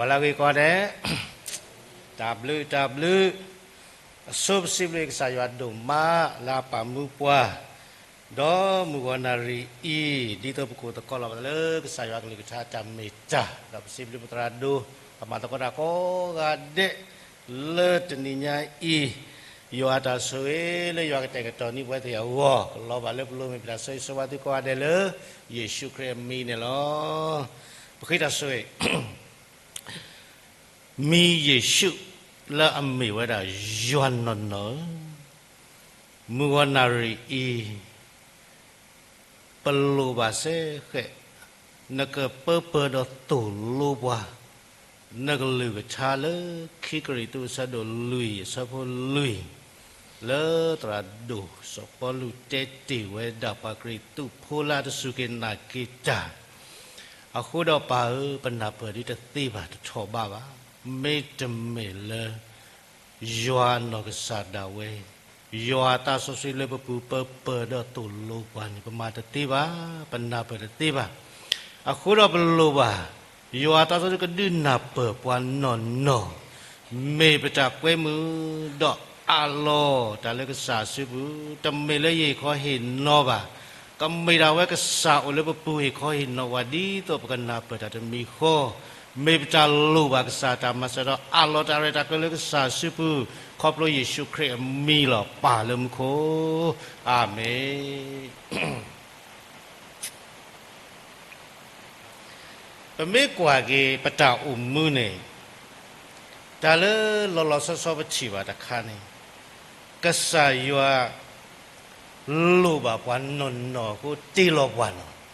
ပှၤလၢအဂ့ၤကိးဂၤဒဲး, တၢ်ဘျုးတၢ်ဘျုး, အဆိပစံးဘျုးကစၢ်ယွၤဒိၣ်မးလၢအပာ်မူပှၤ, ဒီးမုၢ်ဂီၤနၣ်ရံၣ်အံၤ ဒ်သိးပကိးသကိးလီၤပသးလၢကစၢ်ယွၤအကလုၢ်ကထါတၢ်မ့ၢ်တၢ်, ဒီးပစံးဘျုးပသရၣ်ဒိၣ်, ပမၤသကိးတၢ်ကိးဂၤဒဲး, လၢတနံၤညါအံၤ, ယွၤအတၢ်ဆိၣ်ဂ့ၤလၢယွၤကတဲာ်ကတီၤန့ၢ်ပဝဲသ့ၣ်အဂီၢ် ကလီၤဘၣ်လၢပလိၤ မ့ၢ်ပတၢ်ဆိၣ်ဂ့ၤဆိၣ်ဝါသုကိးဂၤဒဲးလၢ ယ့ၣ်ၡူးခရံာ်အမံၤန့ၣ်လီၤ. ပဃ့တၢ်ဆိၣ်ဂ့ၤ, မံၤယ့ၣ်ၡူးလၢအမ့ၢ်ဝဲဒၣ်ယွၤနီၢ်နီၢ်ဧၢ, မုၢ်ဂီၤနၣ်ရံၣ်အံၤ ပလိၣ်ဘၣ်စ့ၢ်ကီး နကပၢပၢၤဒီးသိၣ်လိပှၤ, နကလုၢ်ကထါလၢခံကရံၣ်သူးအဆၢဒိၣ်လွံၢ်အဆၢဖိလွံၢ်, လၢသရၣ်ဒိၣ်စီၤပီလူးတဲတ့ၢ်ဝဲဒၣ်ပှၤကရံၣ်သူးဖိလၢအတစူၢ်က့ၤနာ်က့ၤတၢ်, အဃိဒီးပၢ်ဧၢ, ပနၢ်ပၢၢ်ဒ်တသ့ဘၣ်တထီၣ်ဘးဘၣ်, မ့တမ့ၢ်လၢ ယွၤအနီၢ်ကစၢ်ဒၣ်ဝဲ, ယွၤအသးစီဆှံလၢပပူၤပၢပၢၤဒီးသိၣ်လိပှၤန့ၣ် ပမၤတသ့ဘၣ်, ပနၢ်ပၢၢ်တသ့ဘၣ်. အဃိဒီးပလိၣ်ဘၣ်, ယွၤအသးစီဆှံကဒုးနၢ်ပၢၢ်ပှၤနီၢ်နီၢ်, မ့ၢ်ပတၢ်ကွဲမုာ်ဒီးအးလီၤတၢ်လၢကစၢ်အစုပူၤ, တမ့ၢ်လၢယဟ့ၣ်ခီဟ့ၣ်နီၤဘၣ်, ကမ့ၢ်ဒၣ်ဝဲကစၢ်အိၣ်လၢပပူၤဟ့ၣ်ခီဟ့ၣ်နီၤဝဲဒ်သိးပကနၢ်ပၢၢ်တၢ်တမံၤဃီ, မ့ၢ်ပတၢ်လိၣ်ဘၣ်ကစၢ်တၢ်မၤစၢၤဒီးအးလီၤတၢ်ရဲၣ်တၢ်ကျဲၤလၢကစၢ်အစုပူၤ, ခီဖျိယ့ၣ်ၡူးခရံာ်အမံၤလီၤ ပၢ်လၢမူခိၣ်, အၤမ့ၣ်. ပမ့ၢ်ကွၢ်က့ၤပတၢ်အိၣ်မူန့ၣ်, တၢ်လၢလီၤလီၤဆီဆီပထံၣ်ဘၣ်တခါန့ၣ်, ကစၢ်ယွၤလိၣ်ဘၣ်ပှၤနီၢ်နီၢ်အဃိတ့လီၤပှၤနီၤ,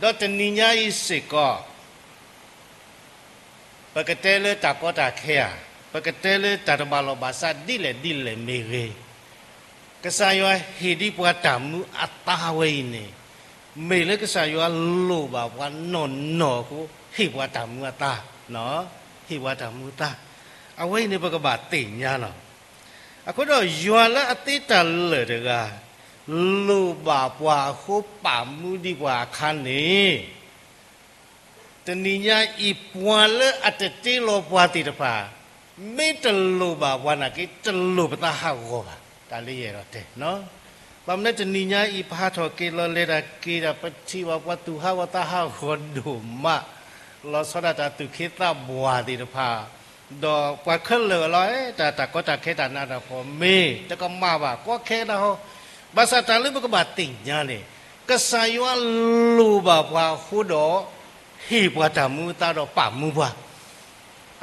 ဒီးတနံၤညါအံၤစ့ၢ်ကီး ပကတဲလၢတၢ်ကီတၢ်ခဲဧါ, ပကတဲလၢတၢ်တဘၣ်လီၢ်ဘၣ်စးဒ်လဲၣ်ဒ်လဲၣ်မ့ၢ်ဂ့ၤ, ကစၢ်ယွၤဟ့ၣ်ဒံးပှၤတၢ်မူအသါဝဲအံၤန့ၣ်, မ့ၢ်လၢကစၢ်ယွၤလိၣ်ဘၣ်ပှၤနီၢ်နီၢ်အဃိ ဟ့ၣ်ပှၤတၢ်မူအသါ, ဟ့ၣ်ပှၤတၢ်မူအသါ, အဝဲအံၤန့ၣ် ပကဘၣ်သ့ၣ်ညါလီၤ. အဃိဒီးယွၤလၢအသ့တၢ်လၢာ်တဂၤ, လိၣ်ဘၣ်ပှၤအဃိပာ်မူဒံးပှၤအခါန့ၣ်, တနံၤညါအံၤပှၤလၢအတတ့လီၤပှၤသ့ၣ်တဖၣ်, မ့ၢ်တလိၣ်ဘၣ်ပှၤနာ်က့ တလိၣ်ပသးဟးဂီၤဘၣ်, တၢ်လၢယအဲၣ်ဒိးတဲ, ဘၣ်မနုၤတနံၤညါအံၤ ပဟးထီၣ်က့ၤလီၤလဲၤတၢ်က့ၤဒီး ပထံၣ်ဘၣ်ပှၤသူၣ်ဟးဂီၤသးဟးဂီၤဒိၣ်မး, လီၤဆီဒၣ်တၢ်သူၣ်ခ့သးပှၢ်သ့ၣ်တဖၣ်, ဒီးပှၤခဲလၢာ်ဝဲလီၤ, တၢ်တၢ်ကီတၢ်ခဲတၢ်နးတၢ်ဖှီၣ်မ့ၢ်တကမၣ်ဘၣ် ကီခဲတၢ်ဟီ, ဘၣ်ဆၣ်တၢ်လၢပကဘၣ်သ့ၣ်ညါန့ၣ်, ကစၢ်ယွၤလိၣ်ဘၣ်ပှၤအဃိဒီး ဟ့ၣ်ပှၤတၢ်မူအသါဒီးပာ်မူပှၤ,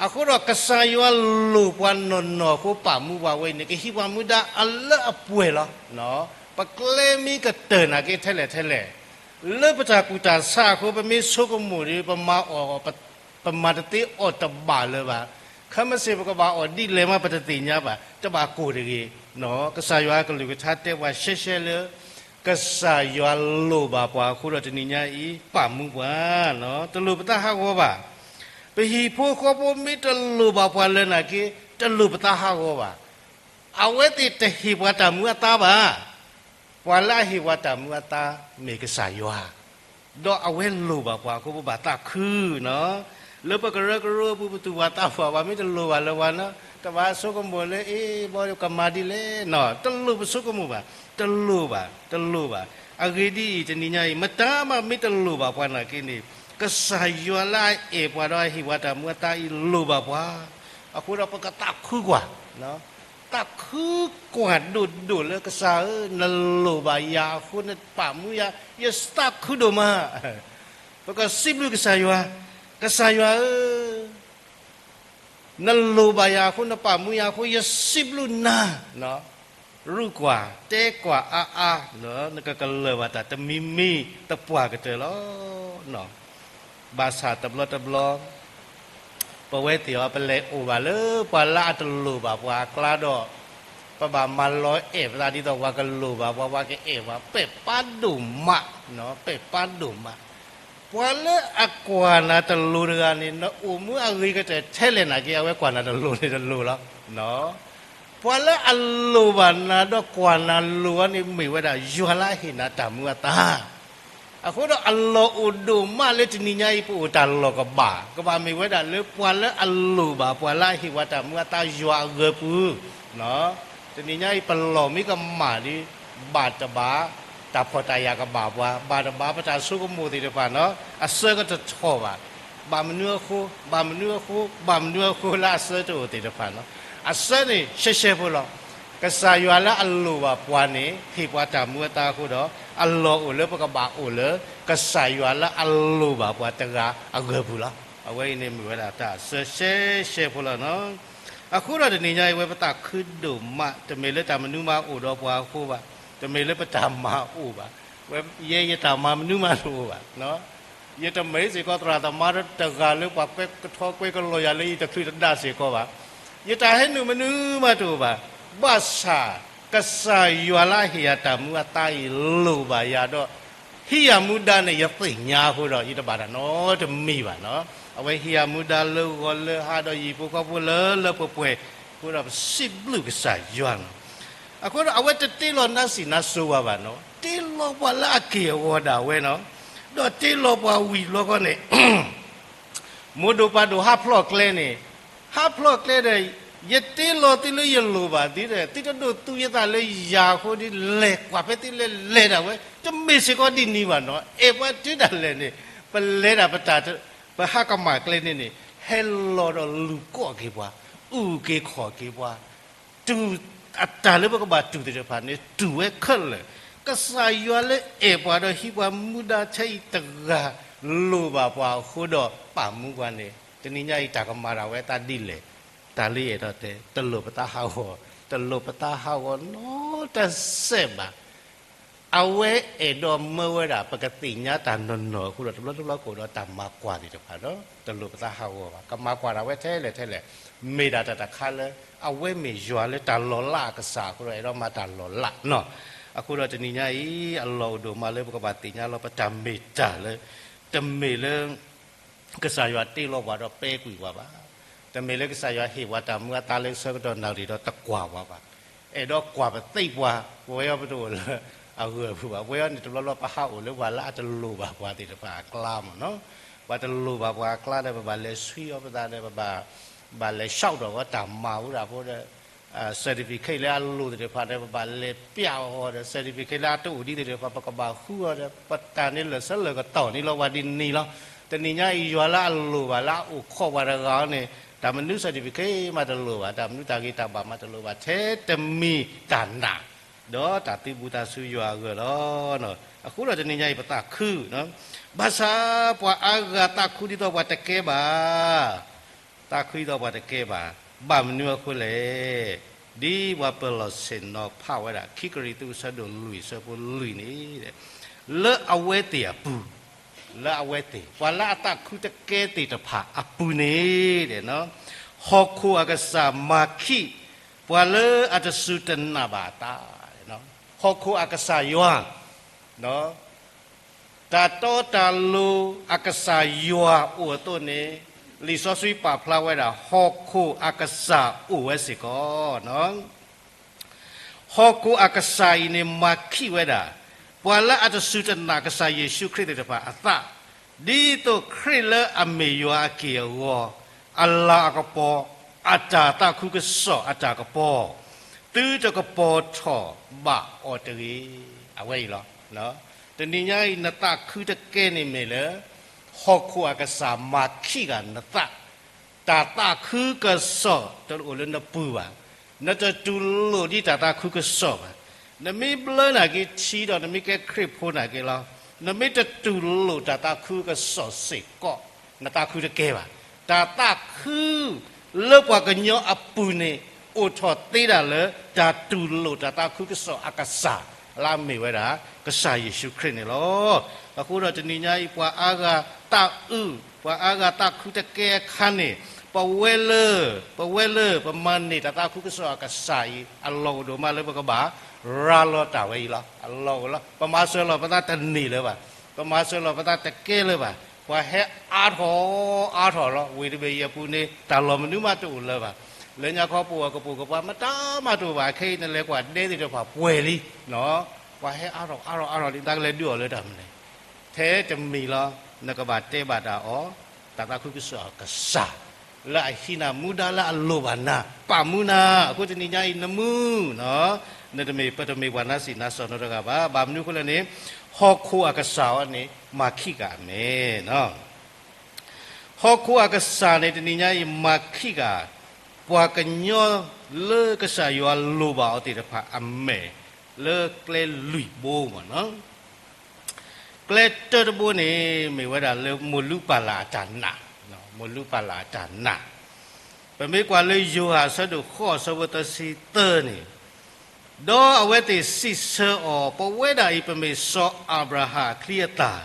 အဃိဒီးကစၢ်ယွၤလိၣ်ပှၤနီၢ်နီၢ်အဃိပာ်မူပှၤဝဲအံၤန့ၣ် ကဟံးပှၤမူဒါအလၢအပှဲၤလီၤ. ပကျဲမ့ၢ်ကတၢၢ်နာ်က့ထဲလဲၣ်ထဲလဲၣ်, လၢပတၢ်ကူၣ်တၢ်ဆးအဃိ ပမ့ၢ်ဆိကမိၣ်ဒီး ပမၤအီၣ် ပမၤတသ့အီၣ်တဘၣ်လၢၤဘၣ်. ခဲမုၢ်ဆ့ၣ်ပကဘၣ်အီၣ်ဒ်လဲၣ်မး ပတသ့ၣ်ညါဘၣ်, တဘၣ်ကိၢ်တဂ့ၤ. ကစၢ်ယွၤကလုၢ်ကထါတဲပှၤရှဲရှဲလၢ ကစၢ်ယွၤလိၣ်ဘၣ်ပှၤအဃိဒီးတနံၤညါအံၤ ပာ်မူပှၤ, တလိၣ်ပသးဟးဂီၤဘၣ်. ပဟံၣ်ဖိဃီဖိမ့ၢ်တလိၣ်ဘၣ်ပှၤလၢၤနာ်က့ တလိၣ်ပသးဟးဂီၤဘၣ်. အဝဲသ့ၣ်တဟ့ၣ်ပှၤတၢ်မူအသါဘၣ်. ပှၤလၢအဟ့ၣ်ပှၤတၢ်မူအသါမ့ၢ်ကစၢ်ယွၤ, ဒီးအဝဲလိၣ်ဘၣ်ပှၤအဃိ ပဘၣ်သးခုနီၤ. လၢပကရၢကရိအပူၤ ပသူၣ်ပှၢ်သးပှၢ် ပှၤမ့ၢ်တလိၣ်ဘၣ်လၢၤဝဲနီၤ, တဘၣ်ဆိကမိၣ်လၢ အ့ ဘီကမၤဒ်လဲၣ်နီၤ, တလိၣ်ပဆိကမိၣ်ဘၣ်, တလိၣ်ဘၣ်, တလိၣ်ဘၣ်. အဂ့ၢ်ဒ်အံၤ တနံၤညါအံၤ မတၤမးမ့ၢ်တလိၣ်ဘၣ်ပှၤနာ်က့န့ၣ်, ကစၢ်ယွၤလၢအအဲၣ်ပှၤဒီးအဟ့ၣ်ပှၤတၢ်မူအသါအံၤလိၣ်ဘၣ်ပှၤ, အဃိဒီးပကသးခုကွၢ် သးခုကွၢ်ဒိၣ်ဒိၣ်လၢကစၢ်ဧၢ, နလိၣ်ဘၣ်ယၤအဃိ နပာ်မူယၤ, ယသးခုဒိၣ်မး. ပကစံးဘျုးကစၢ်ယွၤ, ကစၢ်ယွၤဧၢ, နလိၣ်ဘၣ်ယၤအဃိ နပာ်မူယၤအဃိ ယစံးဘျုးနၤ. ရူၢ်ကွၢ်, တဲကွၢ်အါအါ, နကကလၢၢ်ဘၣ်တၢ်တမံၤမံၤသပှၢ်ကတၢၢ်လီၤ. ဘၣ်ဆၣ်တဘျီတဘျီ ပဝဲသ့ၣ်အီၤ ပလဲၤအိၣ်ဘၣ်လၢပှၤလၢအတလိၣ်ဘၣ်ပှၤအကျါဒီး, ပဘၣ်မၤလီၤအဲၣ်ပသးဒ်သိးပှၤကလိၣ်ဘၣ်ပှၤ, ပှၤကအဲၣ်ပှၤ, ပဲာ်ပၢ်ဒိၣ်မး, ပဲာ်ပၢ်ဒိၣ်မး. ပှၤလၢအကွၢ်နၤတလိၤတဂၤန့ၣ် နအိၣ်မူအဂ့ၤကတၢၢ်ထဲလဲၣ်နာ်က့ အဝဲကွၢ်နၤတလိၤန့ၣ်တလိၤလီၤ. ပှၤလၢအလိၣ်ဘၣ်နၤဒီးကွၢ်နၤလိၤအီၤန့ၣ် မ့ၢ်ဝဲဒၣ်ယွၤလၢအဟ့ၣ်နၤတၢ်မူအသါ. အဃိဒီးအလီၢ်အိၣ်ဒိၣ်မးလၢတနံၤညါအံၤ ပအိၣ်တၢ်လီၢ်ကဘၣ်, ကဘၣ်မ့ၢ်ဝဲဒၣ်လၢပှၤလၢအလိၣ်ဘၣ် ပှၤလၢအဟ့ၣ်ပှၤတၢ်မူအသါယွၤအဂၢၤပူၤ, တနံၤညါအံၤပလီၢ်မ့ၢ်ကမၣ်ဒီး ဘၣ်တဘၣ် တၢ်ဖှီၣ်တၢ်ယာ်ကဘၣ်ပှၤ, ဘၣ်တဘၣ်ပတၢ်ဆိကမိၣ်သ့ၣ်တဖၣ်နီၤ အဆၢကတထီၣ်ဘၣ်. ဘၣ်မနုၤအဃိ, ဘၣ်မနုၤအဃိ, ဘၣ်မနုၤအဃိလၢအဆၢတအိၣ်သ့ၣ်တဖၣ်နီၤ, အဆၢန့ၣ်ရှဲရှဲဖိလီၤ. ကစၢ်ယွၤလၢအလိၣ်ဘၣ်ပှၤန့ၣ် ဟ့ၣ်ပှၤတၢ်မူအသါအဃိဒီး အလီၢ်အိၣ်လၢပကဘၣ်အိၣ်လၢ ကစၢ်ယွၤလၢအလိၣ်ဘၣ်ပှၤတဂၤအဂၢၤပူၤလီၤ. အဝဲအံၤန့ၣ်မ့ၢ်ဝဲဒၣ်တၢ်အဆၢရှဲရှဲဖိလီၤနီၤ. အဃိဒီးတနံၤညါအံၤ ဝဲပသးခုဒိၣ်မး တမ့ၢ်လၢတၢ်မနုၤမၤအိၣ်ဒီးပှၤအဃိဘၣ်, တမ့ၢ်လၢပတၢ်မၤအိၣ်ဘၣ်, ဝဲယဲယတၢ်မၤမနုၤမၤတအိၣ်ဘၣ် ယတမ့ၢ်စ့ၢ်ကီးသရၣ်သမါဒီးတဂၤလၢပှၤကွဲကထီကွဲကလီၤယၤလၢယတချုးတဒါစ့ၢ်ကီးဘၣ်. ယတၢ်ဟဲနုာ်မနုၤမးတအိၣ်ဘၣ်. ဘၣ်ဆၣ် ကစၢ်ယွၤလၢအဟ့ၣ်ယၤတၢ်မူအသါအံၤလိၣ်ဘၣ်ယၤဒီး ဟံးယၤမူဒါန့ၣ် ယသ့ၣ်ညါအဃိဒီး ယတဘၣ်တၢ်နီတမံၤဘၣ်နီၤ. အဝဲဟံးယၤမူဒါလၢဂီၤလၢဟါဒီးယဟံၣ်ဖိဃီဖိလၢလၢပှဲၤပှဲၤ, အဃိဒီးပစံးဘျုးကစၢ်ယွၤနီၤ. အဃိဒီးအဝဲတတ့လီၤနါစံၣ်နါစိဝဲဘၣ်နီၤ, တ့လီၤပှၤလၢအက့ၢ်အဂီၤဒၣ်ဝဲနီၤ, ဒီးတ့လီၤပှၤဝံၤလီၤခီန့ၣ် မိၢ်ဒိၣ်ပၢ်ဒိၣ်ဟးဖျိးကျဲန့ၣ်, ဟးဖျိးကျဲဒီး ယတ့လီၤသုလၢယလိၣ်ဘၣ်သုဒီး သုတဒိးသူယသးလၢယၤအဃိဒီး လဲၤကွၢ်ဖဲသုလဲၤလဲၤဒၣ်ဝဲ, တမ့ၢ်စ့ၢ်ကီးဒ်န့ၣ်ဘၣ်နီၤ, အဲၣ်ပှၤတုၤဒၣ်လဲာ်န့ၣ်, ပလဲၤဒၣ်ပတၢ်, ပဟးကမၣ်ကျဲန့ၣ်န့ၣ် ဟဲလီၤဒီးလူၤကိးက့ၤပှၤ, အုၣ်က့ၤခီၣ်က့ၤပှၤ တူၢ်အတၢ်လၢပကဘၣ်တူၢ်သ့ၣ်တဖၣ်န့ၣ် တူၢ်ဝဲခဲလၢာ်. ကစၢ်ယွၤလၢအဲၣ်ပှၤဒီးဟံးပှၤမူဒါထဲအံၤတဂၤ လိၣ်ဘၣ်ပှၤအဃိဒီးပာ်မူပှၤန့ၣ် တနံၤညါအံၤတၢ်ကမၤဒၣ်ဝဲသးဒ်လဲၣ်. တၢ်လၢယအဲၣ်ဒိးတဲ တလိၣ်ပသးဟးဂီၤ, တလိၣ်ပသးဟးဂီၤနီတစဲးဘၣ်. အဝဲအဲၣ်ဒိးမၢဝဲဒၣ် ပကသ့ၣ်ညါတၢ်နီၢ်နီၢ်အဃိဒီး တဘျီတဘျီကအိၣ်ဒီးတၢ်မၤကွၢ်သ့ၣ်တဖၣ်ဒီး တလိၣ်ပသးဟးဂီၤဘၣ်. ကမၤကွၢ်ဒၣ်ဝဲထဲလဲၣ်ထဲလဲၣ်, မ့ၢ်ဒၣ်တၢ်တခါလၢ အဝဲမ့ၢ်ယွၤလၢတၢ်လီၤလးအကစၢ်အဃိဒီး အဲၣ်ဒိးမၤတၢ်လီၤလးနီၤ. အဃိဒီးတနံၤညါအံၤ အလီၢ်အိၣ်ဒိၣ်မးလၢပကဘၣ်သ့ၣ်ညါလီၤ ပတၢ်မ့ၢ်တၢ်လၢ တမ့ၢ်လၢ ကစၢ်ယွၤတ့လီၤပှၤဒီးပဲကွံာ်ပှၤဘၣ်. တမ့ၢ်လၢကစၢ်ယွၤဟ့ၣ်ပှၤတၢ်မူအသါလၢဆၢကတီၢ်နၣ်ရံၣ်ဒီးတကွၢ်ပှၤဘၣ်. အဲၣ်ဒိးကွၢ်ပသ့ပှၤ, ပဝဲအံၤပတအိၣ်လၢအဂၢၢ်ပူၤဘၣ်. ပဝဲအံၤန့ၣ် တဘျီဘျီပဟးအိၣ်လၢပှၤလၢအတလိၣ်ဘၣ်ပှၤသ့ၣ်တဖၣ်အကျါမ့ၢ်နီၤ. ပှၤတလိၣ်ဘၣ်ပှၤအကျါဒီး ပဘၣ်လဲၤဆှံအီၤပသးဒီး ပဘၣ်လဲၤဆှီဒီးဝဲတၢ်မၤဝဲဒၣ်ဖိဒီး certificate လၢအလိၣ်သ့ၣ်တဖၣ်ဒီး ပဘၣ်လဲၤပျးအီၤဒီး certificate လၢအတအိၣ်ဒံးသ့ၣ်တဖၣ် ပကဘၣ်ဃုအီၤဒီး ပတၢ်န့ၣ်လၢာ်ဆၢလၢာ်ကတီၢ်န့ၣ်လီၤ ပှၤဒ်န့ၣ်လီၤ. တနံၤညါအံၤ ယွၤလၢအလိၣ်ဘၣ်လၢအအိၣ်ခိးပှၤတဂၤအံၤန့ၣ် တၢ်မနုၤ certificate မးတလိၣ်ဘၣ်, တၢ်မနုၤတၢ်ဂ့ၤတၢ်ဘၣ်မးတလိၣ်ဘၣ်, ထဲတမံၤတၢ်နာ် ဒီးတၢ်သုးဘူးသးဆူယွၤအဂီၢ်လီၤ. အဃိဒီးတနံၤညါအံၤ ပသးခု ဘၣ်ဆၣ်ပှၤအါဂၤသးခုဒ်သိးပှၤတကဲဘၣ် သးခုဒ်သိးပှၤတကဲဘၣ်. ဘၣ်မနုၤအဃိလဲၣ်. ဒ်ပှၤပၢၤလီၢ်ဆ့ၣ်နီၤဖးဝဲဒၣ် ခံကရံၣ်သူး အဆၢဒိၣ်လွံၢ် အဆၢဖိလွံၢ်န့ၣ်, လၢအဝဲသ့ၣ်အပူၤ, လၢအဝဲသ့ၣ် ပှၤလၢအသးခုတကဲသ့ၣ်တဖၣ်အပူၤန့ၣ်, ဟီၣ်ခိၣ်အကစၢ်မၤခံး ပှၤလၢအတစူၢ်တနာ်ဘၣ်အသး, ဟီၣ်ခိၣ်အကစၢ်ယွၤ တၢ်တီတၢ်လိၤအကစၢ်ယွၤအိၣ်အသိးန့ၣ်, လံာ်စီဆှံပာ်ဖျါဝဲဒၣ် ဟီၣ်ခိၣ်အကစၢ်အိၣ်ဝဲစ့ၢ်ကီး, ဟီၣ်ခိၣ်အကစၢ်အံၤန့ၣ် မၤခံးဝဲဒၣ် ပှၤလၢအတစူၢ်တနာ်ကစၢ်ယ့ၣ်ၡူးခရံာ်သ့ၣ်တဖၣ်အသး, ဒ်သိးခရံာ်လၢအမ့ၢ်ယွၤအက့ၢ်အဂီၤ, အလၤအကပီၤ, အတၢ်သးခုကစီၣ်အတၢ်ကပီၤ, သုတကပီၤထီၣ်ဘၣ်အီၤတဂ့ၤ. အဝဲအံၤလီၤ. တနံၤညါအံၤ နသးခုတကဲန့ၣ်မ့ၢ်လၢ ဟီၣ်ခိၣ်အကစၢ်မၤခံးဂၤနသး, တၢ်သးခုကစီၣ်တအိၣ်လၢနပူၤဘၣ်, နတတူၢ်လိာ်ဒ်တၢ်သးခုကစီၣ်ဘၣ်. နမ့ၢ်ဘျၢနာ်က့ထံဒီး နမ့ၢ်ကဲခရံာ်ဖိနာ်က့လီၤ, နမ့ၢ်တတူၢ်လိာ်တၢ်သးခုကစီၣ်စ့ၢ်ကီး, နသးခုတကဲဘၣ်. တၢ်သးခု လၢပှၤကညီအပူၤန့ၣ် အိၣ်ထီၣ်သ့ဒၣ်လၢ တၢ်တူၢ်လိာ်တၢ်သးခုကစီၣ်အကစၢ် လၢအမ့ၢ်ဝဲဒၣ် ကစၢ်ယ့ၣ်ၡူးခရံာ်န့ၣ်လီၤ. အဃိဒီးတနံၤညါအံၤ ပှၤအါဂၤသးအုး, ပှၤအါဂၤသးခုတကဲအခါန့ၣ်, ပဝဲလၢ, ပဝဲလၢပမၤန့ၢ်တၢ်သးခုကစီၣ်အကစၢ်အံၤ အလီၢ်အိၣ်ဒိၣ်မးလၢပကဘၣ်ရၤလီၤတၢ်ဝဲအံၤလီၤ. အလီၢ်အိၣ်လီၤ. ပမၤစၢၤလီၤပသးတန့ၢ်လၢၤဘၣ်. ပမၤစၢၤလီၤပသးတကဲလၢၤဘၣ်. ပှၤဟဲအါထီၣ်အါထီၣ်လီၤ. ဝ့ၢ်တဘ့ၣ်အံၤအပူၤန့ၣ် တၢ်လီၢ်မနုၤမးတအိၣ်လၢၤဘၣ်. လၢညါခီပအိၣ်အကပိာ်ကပၤ မတၤမးတအိၣ်ဘၣ်. ခဲအံၤနလဲၤကွၢ်ဒဲသ့ၣ်တဖၣ်ပှဲၤလံ. ပှၤဟဲအါထီၣ်အါထီၣ်အါထီၣ်လံ. တၢ်ကလဲၤဒုးအီၤလၢတၢ်မနုၤလဲၣ်. ထဲတမံၤလီၤ, နကဘၣ်တဲဘၣ်တၢ်အီၤ, တၢ်သးခုကစီၣ်အကစၢ်, လၢအဟံးနၤမူဒါလၢအလိၣ်ဘၣ်နၤ, ပာ်မူနၤ, အဃိတနံၤညါအံၤနမူ, နတမ့ၢ် ပတမ့ၢ်ပှၤနါစံးနါစိၤနီတဂၤဘၣ်. ဘၣ်မနုၤအဃိလဲၣ်န့ၣ်, ဟီၣ်ခိၣ်အကစၢ်အံၤန့ၣ် မၤခံဂၤအမဲာ် ဟီၣ်ခိၣ်အကစၢ်န့ၣ် တနံၤညါအံၤ မၤခံဂၤ ပှၤကညီလၢကစၢ်ယွၤလိၣ်ဘၣ်အီၤသ့ၣ်တဖၣ်အမဲာ် လၢကျဲလွံၢ်ဘိမ့ၢ်နီၤ. ကျဲတၢတဘိန့ၣ် မ့ၢ်ဝဲဒၣ်လၢမိၢ်လုၢ်ပၢ်လၢ်အတၢ်နာ်, မိၢ်လုၢ်ပၢ်လၢ်အတၢ်နာ်. ပမ့ၢ်ကွၢ်လၢယိၤဟၣ်အဆၢဒိၣ်ဃိးအဆၢဖိသၢဆံသၢန့ၣ်, ဒီးအဝဲသ့ၣ်စံးဆၢအီၤ, ပဝဲဒၣ်အံၤပမ့ၢ်စီၤအၤဘြၤဟၣ်အချံအသၣ်,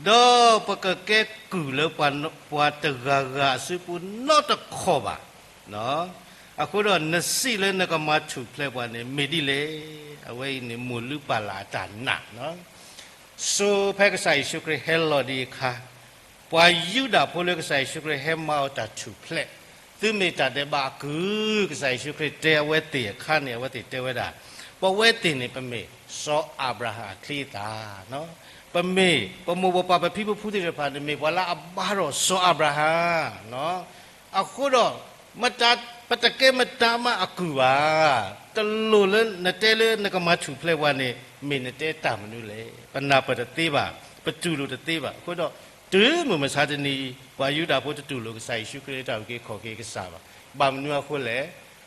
ဒီးပကကဲကုၢ်လၢပှၤတဂၤဂၤအစုပူၤနီတခီၣ်ဘၣ်. အဃိဒီးနစံးလၢနကမၤထူၣ်ဖျဲးပှၤန့ၣ် မ့ၢ်ဒ်လဲၣ်. အဝဲအံၤန့ၣ်မိၢ်လုၢ်ပၢ်လၢ်အတၢ်နာ် စိၤဖဲကစၢ်ယ့ၣ်ၡူးခရံာ်ဟဲလီၤဒံးအခါ, ပှၤယူဒၤဖိလၢကစၢ်ယ့ၣ်ၡူးခရံာ်ဟဲမၤအီၤတၢ်ထူၣ်ဖျဲး, သုမ့ၢ်တၢ်ဒဲးဘးအကုၢ်, ကစၢ်ယ့ၣ်ၡူးခရံာ်တဲအဝဲသ့ၣ်အခါန့ၣ် အဝဲသ့ၣ်တဲဝဲဒၣ်, ပဝဲသ့ၣ်န့ၣ် ပမ့ၢ်စီၤအၤဘြၤဟၣ်အချံအသၣ်, ပမ့ၢ်ပမိၢ်ပပၢ်ပဖံပဖုသ့ၣ်တဖၣ်န့ၣ် မ့ၢ်ပှၤလၢအဘါထီၣ်စီၤအၤဘြၤဟၣ် အဃိဒီး မတၤ ပတကဲမတၤမးအကုၢ်ဘၣ်. တလိၣ်လၢနတဲလၢနကမၤထူၣ်ဖျဲးပှၤန့ၣ် မ့ၢ်နတဲတၢ်မနုၤလဲၣ်. ပနၢ်ပၢၢ်တသ့ဘၣ်, ပတူၢ်လိာ်တသ့ဘၣ်. အဃိဒီး တုၤမုၢ်မဆါတနံၤအံၤ ပှၤယူဒၤဖိတတူၢ်လိာ်ကစၢ်ယ့ၣ်ၡူးခရံာ်လၢတၢ်အုၣ်က့ၤခီၣ်က့ၤကစၢ်ဘၣ်. ဘၣ်မနုၤအဃိလဲၣ်,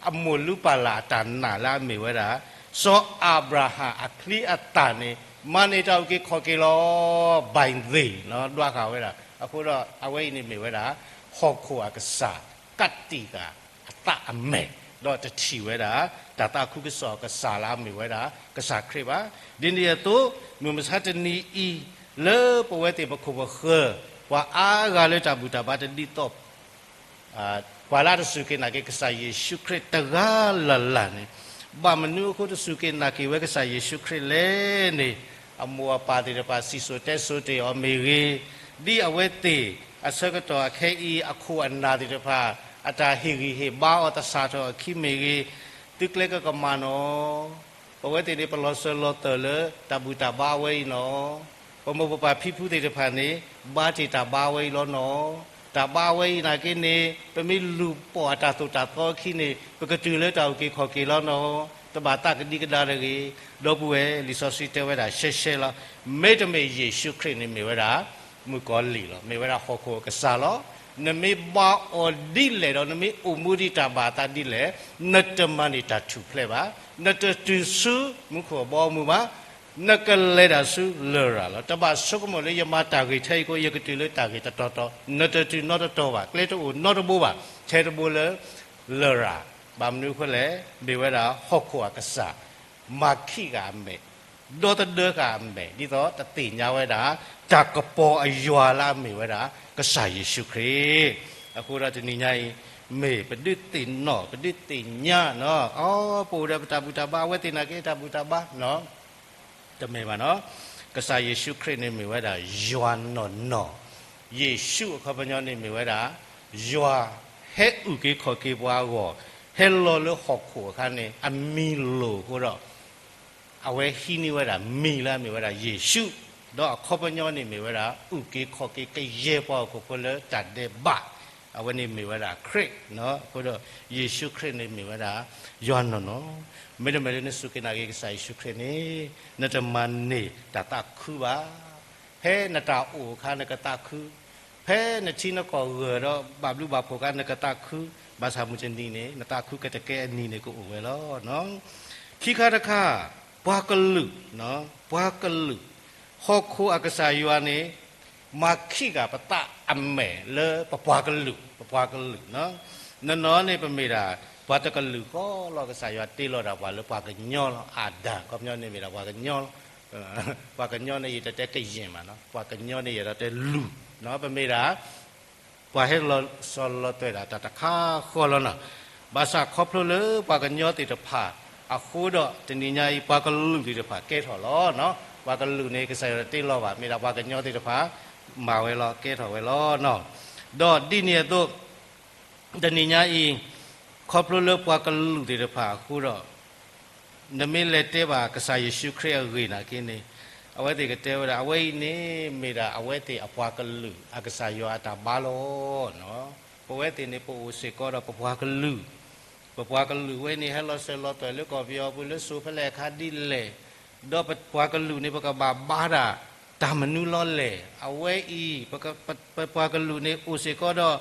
အမိၢ်လုၢ်ပၢ်လၢ်အတၢ်နာ်လၢအမ့ၢ်ဝဲဒၣ် စီၤအၤဘြၤဟၣ်အချံအသၣ်န့ၣ် မၤန့ၢ်တၢ်အုၣ်က့ၤခီၣ်က့ၤလီၤ. ဘၣ်သ့ၣ်နီၤ ဒွးဃာ်ဝဲဒၣ်. အဃိဒီးအဝဲအံၤန့ၣ်မ့ၢ်ဝဲဒၣ် ဟီၣ်ခိၣ်အကစၢ် ကးတံာ်ဃာ်အသးအမဲာ်, ဒီးတထံၣ်ဝဲဒၣ် တၢ်သးခုကစီၣ်အကစၢ်လၢအမ့ၢ်ဝဲဒၣ် ကစၢ်ခရံာ်ဘၣ်. ဒ်န့ၣ်အသိး မုၢ်မဆါတနံၤအံၤ လၢပဝဲသ့ၣ်ပခိၣ်ပဃၢၤ ပှၤအါဂၤလၢတၢ်ဘူၣ်တၢ်ဘါတဒ်သိး ပှၤလၢအတစူၢ်က့ၤနာ်က့ၤကစၢ်ယ့ၣ်ၡူးခရံာ်တဂၤလၢ်လၢ်န့ၣ်, ဘၣ်မနုၤအဃိတစူၢ်က့ၤနာ်က့ၤဝဲကစၢ်ယ့ၣ်ၡူးခရံာ်လဲၣ်န့ၣ်, အမိၢ်အပၢ်သ့ၣ်တဖၣ်စံၣ်စိၤတဲစိၤတ့ၢ်အီၤမ့ၢ်ဂ့ၤ, ဒ်အဝဲသ့ၣ်အဆၢကတီၢ်အခဲအံၤ အခိၣ်အနၢ်သ့ၣ်တဖၣ် အတၢ်ဟ့ၣ်ဂံၢ်ဟ့ၣ်ဘါအီၤသဆၣ်ထီၣ်အခံမ့ၢ်ဂ့ၤ, သုကျဲကကမၣ်နီၤ ပဝဲသ့ၣ်န့ၣ် ပလီၤစၢၤလီၤသွဲၣ်လၢတၢ်ဘူၣ်တၢ်ဘါအဝဲအံၤနီၤ. ပမိၢ်ပပၢ်ဖံဖုသ့ၣ်တဖၣ်န့ၣ် ဘါတ့ၢ်တၢ်ဘါအဝဲအံၤလီၤနီၤ. တၢ်ဘါအဝဲအံၤနာ်က့န့ၣ် ပမ့ၢ်လူၤပိာ်အတၢ်သိၣ်တၢ်သီအခံန့ၣ် ပကတုၤလၢတၢ်အုၣ်က့ၤခီၣ်က့ၤလီၤနီၤ. တဘၣ်သးကဒံကဒါတဂ့ၤ. ဒီပုၢ်ဝဲၢ် လံာ်စီဆှံတဲဝဲဒၣ်ရှဲရှဲလီၤ. မ့တမ့ၢ်ယ့ၣ်ၡူးခရံာ်န့ၣ်မ့ၢ်ဝဲဒၣ် မုၣ်ကီၤလံၢ်လီၤ. မ့ၢ်ဝဲဒၣ်ဟီၣ်ခိၣ်အကစၢ်လီၤ. နမ့ၢ်ဘါအီၤဒ်လဲၣ်ဒီး နမ့ၢ်အိၣ်မူဒံးတၢ်ဘၣ်အသးဒ်လဲၣ်, နတမၤန့ၢ်တၢ်ထူၣ်ဖျဲးဘၣ်. နတတုၤဆူမူခိၣ်အဘီအမုၢ်ဘၣ်. နကလဲၤဒၣ်ဆူလရာ်လီၤ. တဘၣ်ဆိကမိၣ်လၢယမၤတၢ်ဂ့ၤထဲအံၤအဃိ ယကတုၤလၢတၢ်ဂ့ၤတတီၤတီၤ, နတတုၤနီတတီၤဘၣ်. ကျဲတအိၣ်နီတဘိဘၣ်, ထဲတဘိလၢလရာ်. ဘၣ်မနုၤအဃိလဲၣ်, မ့ၢ်ဝဲဒၣ်ဟီၣ်ခိၣ်အကစၢ် မၤခံးဃာ်အမဲာ်, ဒီသဒၢဃာ်အမဲာ်, ဒ်သိးတသ့ၣ်ညါဝဲဒၣ် တၢ်ကပီၤအယွၤလၢအမ့ၢ်ဝဲဒၣ် ကစၢ်ယ့ၣ်ၡူးခရံာ်. အဃိဒီးတနံၤညါအံၤ မ့ၢ်ပဒုးသ့ၣ်နီၣ် ပဒုးသ့ၣ်ညါနီၤ, အီ ပအိၣ်ဒီးပတၢ်ဘူၣ်တၢ်ဘါ အဝဲသ့ၣ်နာ်က့တၢ်ဘူၣ်တၢ်ဘါနီၤ, တမ့ၢ်ဘၣ်နီၤ. ကစၢ်ယ့ၣ်ၡူးခရံာ်န့ၣ်မ့ၢ်ဝဲဒၣ် ယွၤနီၢ်နီၢ်, ယ့ၣ်ၡူးအခီပညီန့ၣ်မ့ၢ်ဝဲဒၣ် ယွၤဟဲအုၣ်က့ၤခီၣ်က့ၤပှၤအဂီၢ်, ဟဲလီၤလၢဟီၣ်ခိၣ်အခါန့ၣ် အမံၤလိာ်အဃိဒီး အဝဲဟံးန့ၢ်ဝဲဒၣ်မံၤလၢအမ့ၢ်ဝဲဒၣ်ယ့ၣ်ၡူး, ဒီးအခီပညီန့ၣ်မ့ၢ်ဝဲဒၣ် အုၣ်က့ၤခီၣ်က့ၤကယဲၢ်ပှၤဟီၣ်ခိၣ်ဖိလၢတၢ်ဒဲးဘး, အဝဲန့ၣ်မ့ၢ်ဝဲဒၣ်ခရံာ်, အဃိဒီး ယ့ၣ်ၡူးခရံာ်န့ၣ်မ့ၢ်ဝဲဒၣ် ယွၤနီၢ်နီၢ်, မ့တမ့ၢ်လၢနစူၢ်က့ၤနာ်က့ၤကစၢ်ယ့ၣ်ၡူးခရံာ်န့ၣ် နတမၤန့ၢ်တၢ်သးခုဘၣ်. ဖဲနတၢ်အိၣ်အခါနကသးခု, ဖဲနထံနကီၢ်ဂၢၢ်ဒီးဘၣ်ဘျုးဘၣ်ဖှိၣ်အခါနကသးခု, ဘၣ်ဆၣ်မုၢ်တနံၤန့ၣ် နသးခုကတကဲအနံၤန့ၣ်ကအိၣ်ဝဲလီၤ. ခံခါတခါ, ပှၤကလုာ်, ပှၤကလုာ်, ဟီၣ်ခိၣ်အကစၢ်ယွၤန့ၣ် မၤခံးဃာ်ပသးအမဲာ်လၢပပှၤကလုာ်, ပပှၤကလုာ်, နနီၤန့ၣ် ပမ့ၢ်ဒၣ် ပှၤတကလုာ်ဃီလီၤ. ကစၢ်ယွၤတ့လီၤဒၣ်ပှၤလၢပှၤကညီလီၤ. အၤဒၣ် ခီပညီန့ၣ်မ့ၢ်ဒၣ်ပှၤကညီလီၤ. ပှၤကညီန့ၣ် ယတတဲကယဲၢ်မးနီၤ, ပှၤကညီန့ၣ် ယတတဲလူၤ, ပမ့ၢ်ဒၣ် ပှၤဟဲလီၤစၢၤလီၤသွဲၣ်ဒၣ်တၢ်တခါဃီလီၤနီၤ. ဘၣ်ဆၣ်ခီဖျိလၢပှၤကညီသ့ၣ်တဖၣ်အဃိဒီး တနံၤညါအံၤ ပှၤကလုာ်သ့ၣ်တဖၣ်ကဲထီၣ်လီၤ. ပှၤကလုာ်န့ၣ် ကစၢ်ယွၤတ့လီၤဘၣ်, မ့ၢ်ဒၣ်ပှၤကညီသ့ၣ်တဖၣ် မၤဝဲလီၤ, ကဲထီၣ်ဝဲလီၤ. ဒီးဒ်န့ၣ်အသိး တနံၤညါအံၤ ခီဖျိလၢပှၤကလုာ်သ့ၣ်တဖၣ်အဃိဒီး နမ့ၢ်လဲၤတဲဘၣ်ကစၢ်ယ့ၣ်ၡူးခရံာ်အဂ့ၢ်နာ်က့န့ၣ်, အဝဲသ့ၣ်ကတဲဝဲဒၣ် အဝဲအံၤန့ၣ် မ့ၢ်ဒၣ်အဝဲသ့ၣ်အပှၤကလုာ် အကစၢ်ယွၤအတၢ်ဘါလီၤ. ပဝဲသ့ၣ်န့ၣ် ပအိၣ်စ့ၢ်ကီးဒီးပပှၤကလုာ်, ပပှၤကလုာ်ဝဲန့ၣ် ဟဲလီၤစၢၤလီၤသွဲၣ်လၢကီၢ်ပယီၤပူၤ လၢစိၤဖဲလဲၣ်အခါဒ်လဲၣ်, ဒီးပပှၤကလုာ်န့ၣ် ပကဘၣ်ဘါတၢ် တၢ်မနုၤလီၤလဲၣ်. အဝဲအံၤ ပ ပပှၤကလုာ်န့ၣ် အိၣ်စ့ၢ်ကီးဒီး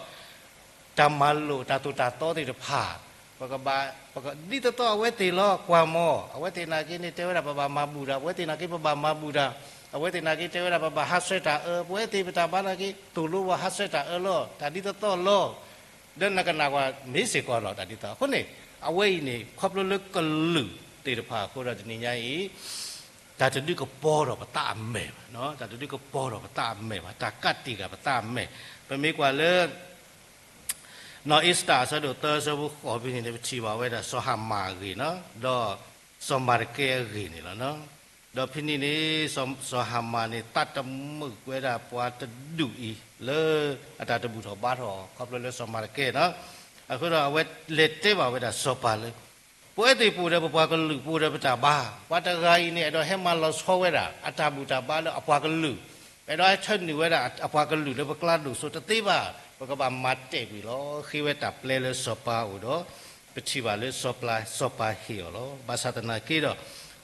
တၢ်မၤလိာ် တၢ်သိၣ်တၢ်သီသ့ၣ်တဖၣ်, ပကဘၣ် ပက ဒ်သိးသိးအဝဲသ့ၣ်လီၤ ကွၢ်မီၤ, အဝဲသ့ၣ်နာ်က့န့ၣ် တဲဝဲဒၣ် ပဘၣ်မၤဘူၣ်တၢ်, အဝဲသ့ၣ်နာ်က့ ပဘၣ်မၤဘူၣ်တၢ်, အဝဲသ့ၣ်နာ်က့ တဲဝဲဒၣ် ပဘၣ်ဟးဆှဲးတၢ်အၢ, ပဝဲသ့ၣ်ပတၢ်ဘါနာ်က့ သိၣ်လိပှၤဟးဆှဲးတၢ်အၢလီၤ, တၢ်ဒ်သိးသိးလီၤ. ဒီးနကနၣ်ကွၢ် မ့ၢ်စ့ၢ်ကီးလီၤ တၢ်ဒ်သိး. အဃိန့ၣ် အဝဲအံၤန့ၣ် ခီဖျိလၢကလုာ်သ့ၣ်တဖၣ်အဃိဒီး တနံၤညါအံၤ တၢ်တဒုးကပီၤထီၣ်ပသးအမဲာ်ဘၣ်, တၢ်တဒုးကပီၤထီၣ်ပသးအမဲာ်ဘၣ်, တၢ်ကးတံာ်ဃာ်ပသးအမဲာ်. ပမ့ၢ်ကွၢ်လၢ နီၢ်အ့စတၢ်အဆၢဒိၣ်သၢ အဆၢဖိဃိးဖဲန့ၣ်န့ၣ် ပထံၣ်ဘၣ်ဝဲဒၣ် စီၤဟၤမၣ်အဂ့ၢ်, ဒီးစီၤမၤတကဲအဂ့ၢ်န့ၣ်လီၤ. ဒီးဖဲန့ၣ်န့ၣ် စီၤဟၤမၣ်န့ၣ် သးတမုာ်ဝဲဒၣ်ပှၤတဒူၣ်အံၤ လၢအတၢ်တဘူၣ်ထီၣ်ဘါထီၣ်အီၤ ခီဖျိလၢစီၤမၤတကဲန့ၣ်. အဃိဒီး အဝဲလဲၤတဲဘၣ်ဝဲဒၣ်စီၤပၤလၢ ပဝဲသ့ၣ်ပအိၣ်ဒီးပပှၤကလုာ် ပအိၣ်ဒီးပတၢ်ဘါ, ပှၤတဂၤအံၤန့ၣ် အဲၣ်ဒိးဟဲမၤလီၤဆီဝဲဒၣ် အတၢ်ဘူၣ်တၢ်ဘါလၢအပှၤကလုာ်, အဲၣ်ဒိးဟဲထၢနုာ်ဝဲဒၣ်အပှၤကလုာ်လၢပကျါဒိၣ်စိတသ့ဘၣ်, ပကဘၣ်မၤတဲာ်ကွံာ်လီၤ. ဃ့ဝဲတၢ်ပျဲလၢစီၤပၤအအိၣ်ဒီး ပထံၣ်ဘၣ်လၢစီၤပၤ စီၤပၤဟ့ၣ်အီၤလီၤ. ဘၣ်ဆၣ်သနာ်က့ဒီး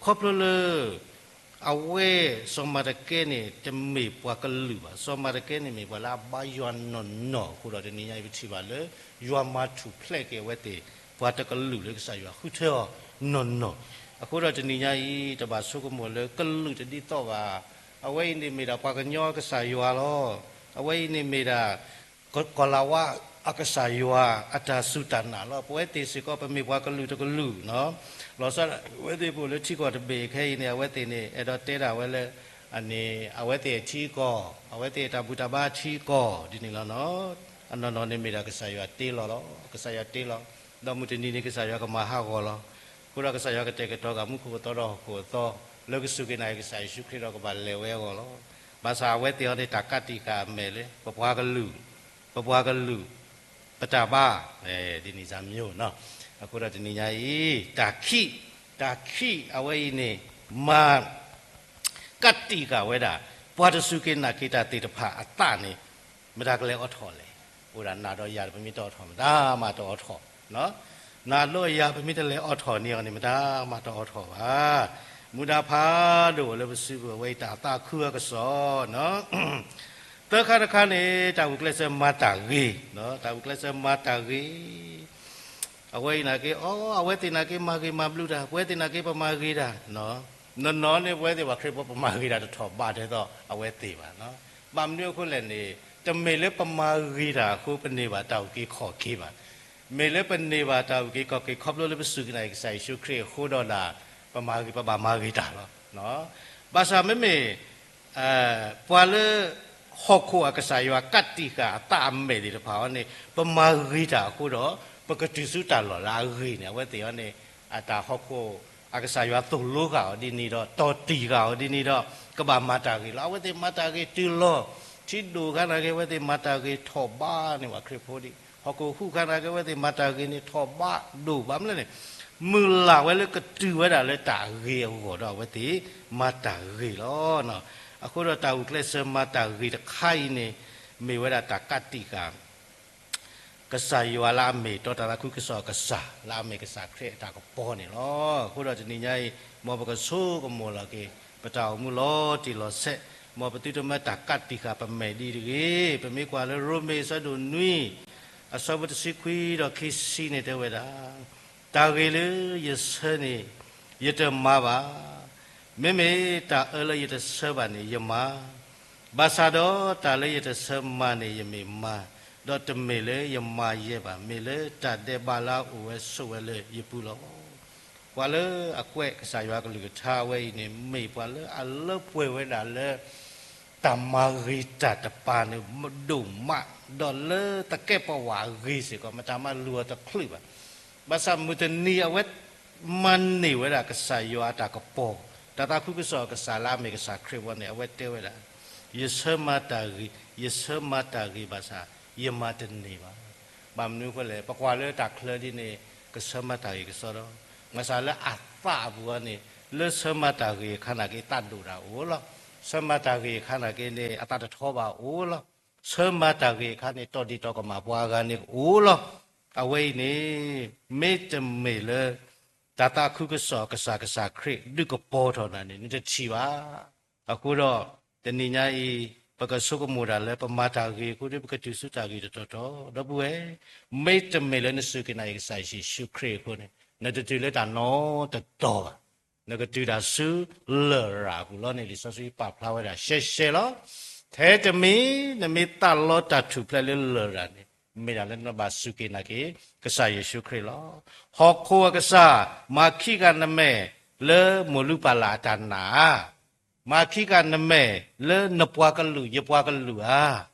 ခီဖျိလၢ အဝဲ စီၤမၤတကဲန့ၣ် တမ့ၢ်ပှၤကလုာ်ဘၣ်. စီၤမၤတကဲန့ၣ်မ့ၢ်ပှၤလၢအဘါယွၤနီၢ်နီၢ်အဃိဒီး တနံၤညါအံၤပထံၣ်ဘၣ်လၢ ယွၤမၤထူၣ်ဖျဲးက့ၤအဝဲသ့ၣ် ပှၤတကလုာ်လၢကစၢ်ယွၤဃုထၢအီၤနီၢ်နီၢ်. အဃိဒီးတနံၤညါအံၤ တဘၣ်ဆိကမိၣ်လၢကလုာ်တဒ်သိးဘၣ်. အဝဲအံၤန့ၣ်မ့ၢ်ဒၣ်ပှၤကညီကစၢ်ယွၤလီၤ. အဝဲအံၤန့ၣ်မ့ၢ်ဒၣ် ကီၤလၤဝါအကစၢ်ယွၤအတၢ်စူၢ်တၢ်နာ်လီၤ. ပဝဲသ့ၣ်စ့ၢ်ကီး ပမ့ၢ်ပှၤကလုာ်တကလုာ်, လီၤဆီဒၣ်ဝဲသ့ၣ်ပအိၣ်လၢထံကီၢ်တဘ့ၣ်ခဲအံၤန့ၣ် အဝဲသ့ၣ်န့ၣ် အဲၣ်ဒိးတဲဒၣ်ဝဲလၢ အန့ၣ် အဝဲသ့ၣ်အထံအကီၢ်, အဝဲသ့ၣ်အတၢ်ဘူၣ်တၢ်ဘါအထံအကီၢ်ဒ်န့ၣ်လီၤ. အနီၢ်နီၢ်န့ၣ်မ့ၢ်ဒၣ်ကစၢ်ယွၤတ့လီၤလီၤ. ကစၢ်ယွၤတ့လီၤ. ဒီးမုၢ်တနံၤန့ၣ် ကစၢ်ယွၤကမၤဟးဂီၤလီၤ. အဃိဒီးကစၢ်ယွၤကတဲာ်ကတီၤဃာ်မူခိၣ်ကသီဒီးဟီၣ်ခိၣ်အသီ လၢကစူၢ်က့ၤနာ်က့ၤကစၢ်ယ့ၣ်ၡူးခရံာ်ဒီးကဘၣ်လဲၤဝဲအဂီၢ်လီၤ. ဘၣ်ဆၣ်အဝဲသ့ၣ်အံၤန့ၣ် တၢ်ကးတံာ်ဃာ်အမဲာ်လၢ ပပှၤကလုာ်, ပပှၤကလုာ်, ပတၢ်ဘါ, ဒ်န့ၣ်စ့ၢ်ကီး, အဃိဒီးတနံၤညါအံၤ တၢ်ခံး, တၢ်ခံးအဝဲအံၤန့ၣ် မၤ ကးတံာ်ဃာ်ဝဲဒၣ် ပှၤတစူၢ်က့ၤနာ်က့ၤတၢ်သ့ၣ်တဖၣ်အသးန့ၣ် မတၤကလဲၤအိးထီၣ်လဲၣ်. အိၣ်ဒၣ်နၤဒီးယၤ ပမ့ၢ်တအိးထီၣ် မတၤမးတအိးထီၣ်. နၤဒီးယၤ ပမ့ၢ်တလဲၤအိးထီၣ်န့ၢ်အီၤန့ၣ် မတၤမးတအိးထီၣ်ဘၣ်. မူဒါဖးဒိၣ်အိၣ်လၢပစုပူၤ အဝဲအံၤတၢ်သးခုအကစီၣ် သၢခါတခါန့ၣ် တၢ်ဂုာ်ကျဲးစၢးမၤတၢ်ဂ့ၤ, တၢ်ဂုာ်ကျဲးစၢးမၤတၢ်ဂ့ၤ, အဝဲအံၤနာ်က့ အီ အဝဲသ့ၣ်နာ်က့မၤဂ့ၤမၤဘျုးတၢ်, ပဝဲသ့ၣ်နာ်က့ပမၤဂ့ၤတၢ်, နီၢ်နီၢ်န့ၣ် ပဝဲသ့ၣ်ပှၤခရံာ်ဖိ ပမၤဂ့ၤတၢ်တထီၣ်ဘးဒ်သိးအဝဲသ့ၣ်ဘၣ်. ဘၣ်မနုၤအဃိလဲၣ်န့ၣ် တမ့ၢ်လၢပမၤဂ့ၤတၢ်အဃိ ပန့ၢ်ဘၣ်တၢ်အုၣ်က့ၤခီၣ်က့ၤဘၣ်. မ့ၢ်လၢပန့ၢ်ဘၣ်တၢ်အုၣ်က့ၤခီၣ်က့ၤ ခီဖျိလၢပစူၢ်က့ၤနာ်က့ၤကစၢ်ယ့ၣ်ၡူးခရံာ်အဃိဒီးဒၣ် ပမၤဂ့ၤ ပဘၣ်မၤဂ့ၤတၢ်လီၤ. ဘၣ်ဆၣ်မ့မ့ၢ် ပှၤလၢ ဟီၣ်ခိၣ်အကစၢ်ယွၤကးတံာ်ဃာ်အသးအမဲာ်သ့ၣ်တဖၣ်အံၤန့ၣ် ပမၤဂ့ၤတၢ်အဃိဒီး ပကတုၤဆူတၢ်လီၢ်လၢအဂ့ၤန့ၣ် အဝဲသ့ၣ်အံၤန့ၣ် အတၢ်ဟီၣ်ခိၣ်အကစၢ်ယွၤသိၣ်လိဃာ်အီၤဒ်န့ၣ်ဒီး တီၢ်တံၢ်ဃာ်အီၤဒ်န့ၣ်ဒီး ကဘၣ်မၤတၢ်ဂ့ၤလီၤ. အဝဲသ့ၣ်မၤတၢ်ဂ့ၤတုၤလီၤ. ထံဒိၣ်အခါနာ်က့ အဝဲသ့ၣ်မၤတၢ်ဂ့ၤထီၣ်ဘးန့ၢ်ပှၤခရံာ်ဖိဒံး, ဟီၣ်ခိၣ်ဟူးအခါနာ်က့ အဝဲသ့ၣ်မၤတၢ်ဂ့ၤန့ၣ်ထီၣ်ဘးဒိၣ် ဘၣ်မနုၤလဲၣ်န့ၣ် မုၢ်လၢ်ဝဲလၢကတုၤဝဲဒၣ်လၢတၢ်အဂ့ၤအဂီၢ်ဒီး အဝဲသ့ၣ်မၤတၢ်ဂ့ၤလီၤ. အဃိဒီးတၢ်ဂုာ်ကျဲးစၢးမၤတၢ်ဂ့ၤတခါအံၤန့ၣ် မ့ၢ်ဝဲဒၣ်တၢ်ကးတံာ်ဃာ် ကစၢ်ယွၤလၢအမ့ၢ်တီတၢ်သးခုကစီၣ်အကစၢ် လၢအမ့ၢ်ကစၢ်ခရံာ်အတၢ်ကပီၤန့ၣ်လီၤ. အဃိဒီးတနံၤညါအံၤ မ်ပကဆိကမိၣ်လီၤက့ၤ ပတၢ်အိၣ်မူလီၤတံၢ်လီၤဆဲး, မ်ပသုတမၢတၢ်ကးတံာ်ဃာ်ပမဲာ်ဒ်တဂ့ၤ. ပမ့ၢ်ကွၢ်လၢရိမ့ၤအဆၢဒိၣ်နွံ အဆၢဖိတဆံခွံဒီးခံဆံန့ၣ်တဲဝဲဒၣ် တၢ်ဂ့ၤလၢယဆၢန့ၣ် ယတမၤဘၣ်. မ့မ့ၢ်တၢ်အၢလၢယတဆၢဘၣ်န့ၣ် ယမၤ, ဘၣ်ဆၣ်ဒီးတၢ်လၢယတဆၢမၤန့ၣ် ယမ့ၢ်မၤ, ဒီးတမ့ၢ်လၢယမၤယဲၢ်ဘၣ်, မ့ၢ်လၢတၢ်ဒဲးဘးလၢအအိၣ်ဝဲဆိးဝဲလၢယပူၤလီၤ. ပှၤလၢအကွဲးကစၢ်ယွၤကလုၢ်ကထါဝဲအံၤန့ၣ် မ့ၢ်ပှၤလၢအလၢပှဲၤဝဲဒၣ်လၢ တၢ်မၤဂ့ၤတၢ်တပၤန့ၣ် ဒိၣ်မး, ဒီးလၢသကဲးပဝးအဂ့ၤစ့ၢ်ကီး မတၤမၤလူၤအီၤတချုးဘၣ်. ဘၣ်ဆၣ်မုၢ်တနံၤအဝဲမၤန့ၢ်ဝဲဒၣ်ကစၢ်ယွၤအတၢ်ကပီၤ, တၢ်သးခုကစီၣ်အကစၢ်လၢအမ့ၢ်ကစၢ်ခရံာ်ဝဲန့ၣ် အဝဲတဲဝဲဒၣ်, ယဆၢမၤတၢ်ဂ့ၤ, ယဆၢမၤတၢ်ဂ့ၤဘၣ်ဆၣ် ယမၤတန့ၢ်ဘၣ်. ဘၣ်မနုၤအဃိလဲၣ်, ပကွၢ်လၢတၢ်ချၢဒ်န့ၣ် ကဆၢမၤတၢ်ဂ့ၤကစီဒီ, မၤစၢ်လၢအသးအပူၤအံၤန့ၣ် လၢဆၢမၤတၢ်ဂ့ၤအခါနာ်က့ သးဒိၣ်တၢ်အိၣ်လီၤ. ဆၢမၤတၢ်ဂ့ၤအခါန့ၣ်က့န့ၣ် အသးတထီဘၣ်အိၣ်လီၤ. ဆၢမၤတၢ်ဂ့ၤအခါန့ၣ် တီၢ်ဒ့ၣ်တီၢ်ကမၣ်ပှၤအဂၤန့ၣ်ကအိၣ်လီၤ. အဝဲအံၤန့ၣ် မ့တမ့ၢ်လၢ တၢ်သးခုကစီၣ်အကစၢ် ကစၢ်ခရံာ်ဒုးကပီၤထီၣ်နၤန့ၣ် နတထံၣ်ဘၣ်. အဃိဒီး တနံၤညါအံၤ ပကဆိကမိၣ်တၢ်လၢပမၤတၢ်ဂ့ၤအဃိဒီး ပကတုၤဆူတၢ်ဂ့ၤတတီၤတီၤ ဒီပုၢ်ဝဲၢ်, မ့တမ့ၢ်လၢနစူၢ်က့ၤနာ်က့ၤကစၢ်ယ့ၣ်ၡူးခရံာ်အဃိန့ၣ် နတတုၤလၢတၢ်နီတတီၤဘၣ်. နကတုၤတၢ်ဆူလရာ်အပူၤလီၤန့ၣ် လံာ်စီဆှံပာ်ဖျါဝဲဒၣ်ရှဲရှဲလီၤ. ထဲတမံၤ နမ့ၢ်သးလီတၢ်ထူၣ်ဖျဲးလၢလရာ်န့ၣ် မ့ၢ်ဒၣ်လၢနဘၣ်စူၢ်က့ၤနာ်က့ၤ ကစၢ်ယ့ၣ်ၡူးခရံာ်လီၤ. ဟီၣ်ခိၣ်အကစၢ် မၤခံဂၤနမဲာ်လၢမိၢ်လုၢ်ပၢ်လၢ်အတၢ်နာ်ဧါ, မၤခံဂၤနမဲာ်လၢနပှၤကလုာ်ယပှၤကလုာ်ဧါ,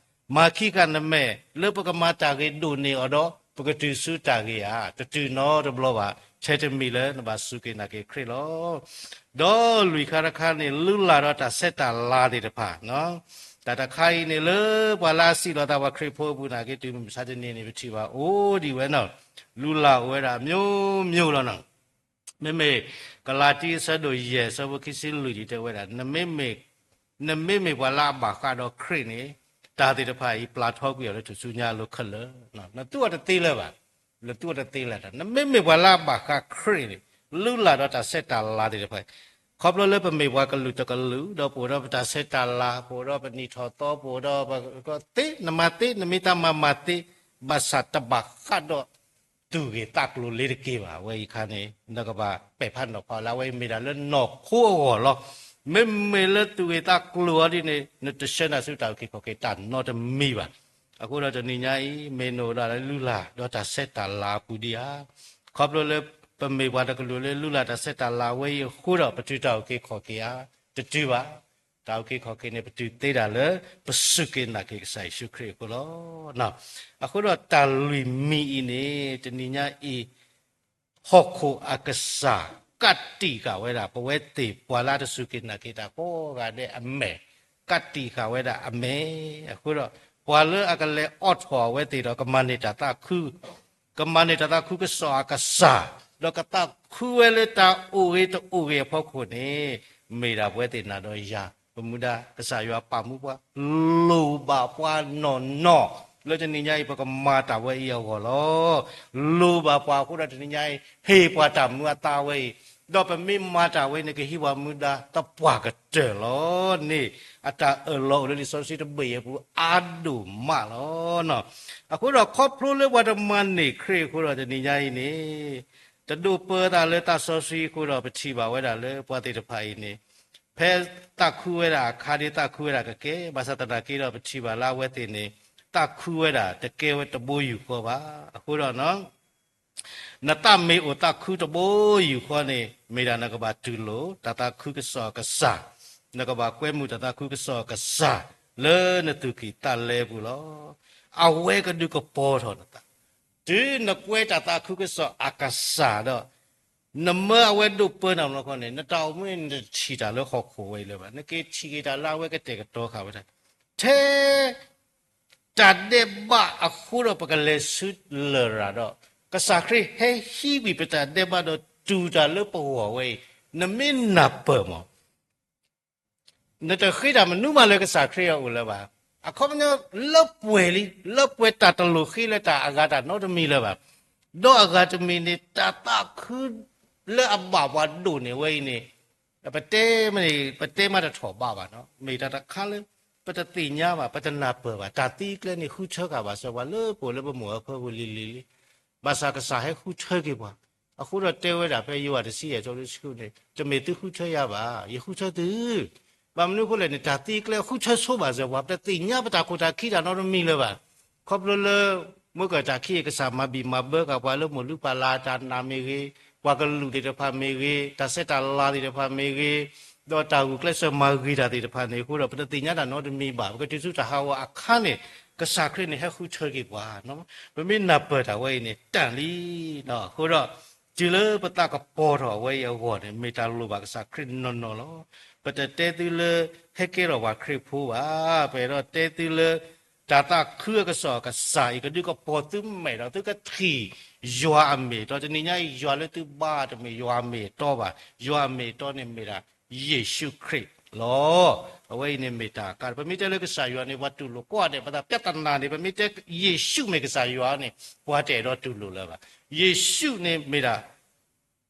မၤခံဂၤနမဲာ်လၢပကမၤတၢ်ဂ့ၤဒိၣ်န့ၢ်အီၤဒီး ပကတုၤဆူတၢ်ဂ့ၤဧါ, တတုၤနီတဘျီဘၣ်. ထဲတမံၤလၢနဘၣ်စူၢ်က့ၤနာ်က့ၤခရံာ်လီၤ. ဒီးလွံၢ်ခါတခါန့ၣ် လုၢ်လၢ်ဒီးတၢ်ဆဲးတၢ်လၤသ့ၣ်တဖၣ် တၢ်တခါအံၤန့ၣ်လၢပှၤလၢအစံးလီၤသးပှၤခရံာ်ဖိအပူၤနာ်က့ တုၤမုၢ်မဆါတနံၤန့ၣ် ပထံၣ်ဘၣ်အိၣ်ဒံးဝဲနီၤ, လုၢ်လၢ်အိၣ်ဝဲဒၣ် မျိုးမျိုး လီၤနီၤ. မ့မ့ၢ် ကလၤတံ အဆၢဒိၣ်ယဲၢ် အဆၢဖိခံဆံလွံၢ်န့ၣ်တဲဝဲဒၣ် နမ့မ့ၢ်ပှၤလၢအဘၣ်ဃးဒီးခရံာ်န့ၣ် တၢ်သ့ၣ်တဖၣ်အံၤ ပျၢ်ထီကွံာ်အီၤလၢထူၣ်စုညါအလိၤခဲလၢာ်, နသူအီၤတသ့လၢၤဘၣ်, နသူအီၤတသ့လၢၤ, နမ့မ့ၢ်ပှၤလၢအဘၣ်ဃးခရံာ်န့ၣ် လုၢ်လၢ်ဒီးတၢ်ဆဲးတၢ်လၤသ့ၣ်တဖၣ် ခီဖျိလၢပမ့ၢ်ပှၤကလုာ်တကလုာ် ဒီးပအိၣ်ဒီးပတၢ်ဆဲးတၢ်လၤ ပအိၣ်ဒီးပနံၣ်ထီၣ်သီ ပအိၣ်ဒီးပကသ့ နမၤသ့ နမ့ၢ်တၢ်မၤမၤသ့ ဘၣ်ဆၣ်တဘၣ်ဃးဒီး သူၣ်ဂ့ၤသးကျိၤလၢတက့ၢ်ဘၣ်. အဝဲအံၤအခါန့ၣ် နကဘၣ်ပဲာ်ဖးနီၤဖးလၢအဝဲအံၤမ့ၢ်ဒၣ်လၢနီၢ်ခိအဂီၢ်လီၤ. မ့မ့ၢ်လၢသူၣ်ဂ့ၤသးကျိၤအီၤဒ်န့ၣ် နတဆှၢနၤဆူတၢ်အုၣ်က့ၤခီၣ်က့ၤတၢ်နီတမံၤဘၣ်. အဃိဒီးတနံၤညါအံၤ မ့ၢ်နအိၣ်ဒၣ်လၢလုၢ်လၢ်ဒီးတၢ်ဆဲးတၢ်လၤအပူၤဒံးဧါ. ခီဖျိလၢပမ့ၢ်ပှၤတကလုာ်လၢလုၢ်လၢ်တၢ်ဆဲးတၢ်လၤဝဲအံၤအဃိဒီး ပတုၤတၢ်အုၣ်က့ၤခီၣ်က့ၤဧါ, တတုၤဘၣ်. တၢ်အုၣ်က့ၤခီၣ်က့ၤန့ၣ် ပတုၤသ့ဒၣ်လၢ ပစူၢ်က့ၤနာ်က့ၤကစၢ်ယ့ၣ်ၡူးခရံာ်အဃိလီၤ. အဃိဒီးတၢ်လွံၢ်မံၤအံၤန့ၣ် တနံၤညါအံၤ ဟီၣ်ခိၣ်အကစၢ် ကးတံာ်ဃာ်ဝဲဒၣ် ပဝဲသ့ၣ်ပှၤလၢအတစူၢ်က့ၤနာ်က့ၤတၢ်ကိးဂၤဒဲးအမဲာ်, ကးတံာ်ဃာ်ဝဲဒၣ်အမဲာ်. အဃိဒီး ပှၤလၢအကလဲၤအိးထီၣ်အဝဲသ့ၣ်ဒီး ကမၤန့ၢ်တၢ်သးခု ကမၤန့ၢ်တၢ်သးခုကစီၣ်အကစၢ်, ဒီးကသးခုဝဲလၢတၢ်အိၣ်ဂ့ၤတအိၣ်ဂ့ၤအဖီခိၣ်န့ၣ် မ့ၢ်ဒၣ်ပဝဲသ့ၣ်နၤဒီးယၤ ပမူဒါ ကစၢ်ယွၤပာ်မူပှၤ လိၣ်ဘၣ်ပှၤနီၢ်နီၢ် လၢတနံၤညါအံၤ ပကမၤတၢ်ဝဲအံၤအဂီၢ်လီၤ. လိၣ်ဘၣ်ပှၤအဃိဒီးတနံၤညါအံၤ ဟ့ၣ်ပှၤတၢ်မူအသးဝဲအံၤ, ဒီးပမ့ၢ်မၤတၢ်ဝဲန့ၣ် ကဟံးပှၤမူဒါသပှၢ်ကတၢၢ်လီၤန့ၣ် အတၢ်အၢၣ်လီၤအိၣ်လၢလံာ်စီဆှံတဘ့ၣ်အံၤအပူၤအါဒိၣ်မးလီၤ. အဃိဒီးခီဖျိလၢပှၤတမၤန့ၢ်ခရံာ်အဃိဒီးတနံၤညါအံၤန့ၣ် တဒိးပၢသးလၢသးစီဆှံအဃိဒီး ပထံၣ်ဘၣ်ဝဲဒၣ်လၢပှၤသ့ၣ်တဖၣ်အံၤန့ၣ် ဖဲသးခုဝဲဒၣ်အခါဒ်သးခုဝဲဒၣ်ကကဲ, ဘၣ်ဆၣ်သနာ်က့ဒီး ပထံၣ်ဘၣ်လၢအဝဲသ့ၣ်န့ၣ် သးခုဝဲဒၣ်တကဲဝဲတဘိယူၢ်ဃီဘၣ်. အဃိဒီး နသးမ့ၢ်အိၣ်သးခုတဘိယူၢ်ဃီန့ၣ် မ့ၢ်ဒၣ်နကဘၣ်တူၢ်လိာ် တၢ်သးခုကစီၣ်အကစၢ်, နကဘၣ်ကွဲမုာ်တၢ်သးခုကစီၣ်အကစၢ် လၢနသူၣ်ကံၢ်သးလဲပူၤလီၤ. အဝဲကဒုးကပီၤထီၣ်နသး, တုၤနကွဲတၢ်သးခုကစီၣ်အကစၢ်ဒီး နမၢအဝဲဒိးပၢနၤလီၤခီန့ၣ် နတၢ်အိၣ်မူန့ၣ် နတထံၣ်တၢ်လၢဟီၣ်ခိၣ်ဝဲအံၤလၢၤဘၣ်. နက့ၤထံၣ်က့ၤတၢ်လၢအဝဲကတဲာ်ကတီၤဃာ်ဝဲဒၣ် ထဲ တၢ်ဒဲးဘးအဃိဒီးပကလဲၤဆူလရာ်ဒီး ကစၢ်ခရံာ်ဟဲဟံးကွံာ်ပတၢ်ဒဲးဘးဒီးတူၢ်တၢ်လၢပဂီၢ်ဝဲအံၤ နမ့ၢ်နၢ်ပၢၢ်မး နတဃ့တၢ်မနုၤမးလၢကစၢ်ခရံာ်အအိၣ်လၢၤဘၣ်. အခီပညီ လၢပှဲၤလံ လၢပှဲၤတၢ်တလိၣ်ဃ့လၢတၢ်အဂၤတၢ်နီတမံၤလၢၤဘၣ်. ဒီးအဂၤတမံၤန့ၣ် တၢ်သးခုလၢအဘၣ်ပှၤဒိၣ်န့ၢ်ဝဲအံၤန့ၣ် ပတဲမ့ၢ် ပတဲမးတထီၣ်ဘးဘၣ်နီၤ မ့ၢ်တၢ်တခါလၢ ပတသ့ၣ်ညါဘၣ် ပတနၢ်ပၢၢ်ဘၣ် တၢ်သံကျဲန့ၣ် ဃုထၢဃာ်ဘၣ်စၢၤပှၤလၢပအိၣ်လၢပမိၢ်အဖၢပူၤလံၤလံၤလံ ဘၣ်ဆၣ်ကစၢ်ဟဲဃုထၢက့ၤပှၤ အဃိဒီးတဲဝဲဒၣ်ဖဲယိၤဟၣ်တဆံယဲၢ် အဆၢဖိတဆံဃုန့ၣ် တမ့ၢ်သုဃုထၢယၤဘၣ် ယဃုထၢသု ဘၣ်မနုၤအဃိလဲၣ်န့ၣ် တၢ်သံကျဲဃုထၢဆိဘၣ်စၢၤပှၤ ပတသ့ၣ်ညါပတၢ်ခိၣ်တၢ်ခံတၢ်နီတမံၤလၢၤဘၣ်. ခီဖျိလၢ မ့ၢ်ကတၢ်ခံအံၤ ကစၢ်မၤဘံၣ်မၤဘၢဃာ်ပှၤလၢမိၢ်လုၢ်ပၢ်လၢ်တၢ်နာ်မ့ၢ်ဂ့ၤ, ပှၤကလုာ်သ့ၣ်တဖၣ်မ့ၢ်ဂ့ၤ, တၢ်ဆဲးတၢ်လၤသ့ၣ်တဖၣ်မ့ၢ်ဂ့ၤ, ဒီးတၢ်ဂုာ်ကျဲးစၢးမၤဂ့ၤတၢ်သ့ၣ်တဖၣ်န့ၣ် အဃိဒီး ပတသ့ၣ်ညါတၢ်နီတမံၤဘၣ်. ပကတုၤဆူတၢ်ဟးဂီၤအခါန့ၣ် ကစၢ်ခရံာ်န့ၣ် ဟဲဃုထၢက့ၤပှၤ ပမ့ၢ်နၢ်ပၢၢ်တၢ်ဝဲအံၤန့ၣ် တၢ်လံ. အဃိဒီး တုၤလၢပသးကပီၤထီၣ်အဝဲအံၤအဂီၢ်န့ၣ် မ့ၢ်တၢ်လိၣ်ဘၣ်ကစၢ်ခရံာ်နီၢ်နီၢ်လီၤ. ပတတဲသုလၢ ဟဲကဲထီၣ်ပှၤခရံာ်ဖိဘၣ်. ပအဲၣ်ဒိးတဲသုလၢ တၢ်သးခုအကစီၣ်အကစၢ်အံၤ ကဒုးကပီၤသုမဲာ်ဒီး သုကထံၣ်ယွၤအမ့ၢ်အတီ. တနံၤညါအံၤ ယွၤလၢသုဘါတမ့ၢ်ယွၤအမ့ၢ်အတီဘၣ်. ယွၤအမ့ၢ်အတီန့ၣ်မ့ၢ်ဒၣ် ယ့ၣ်ၡူးခရံာ် လီၤ. အဝဲအံၤန့ၣ်မ့ၢ်တၢ်အကါ ပမ့ၢ်တဲလၢကစၢ်ယွၤန့ၣ် ပှၤတူၢ်လိာ်ကိးဂၤဒဲး ပသးပြဿနာန့ၣ် ပမ့ၢ်တဲယ့ၣ်ၡူးမ့ၢ်ကစၢ်ယွၤန့ၣ် ပှၤတအဲၣ်ဒိးတူၢ်လိာ်လၢၤဘၣ်. ယ့ၣ်ၡူးန့ၣ်မ့ၢ်ဒၣ်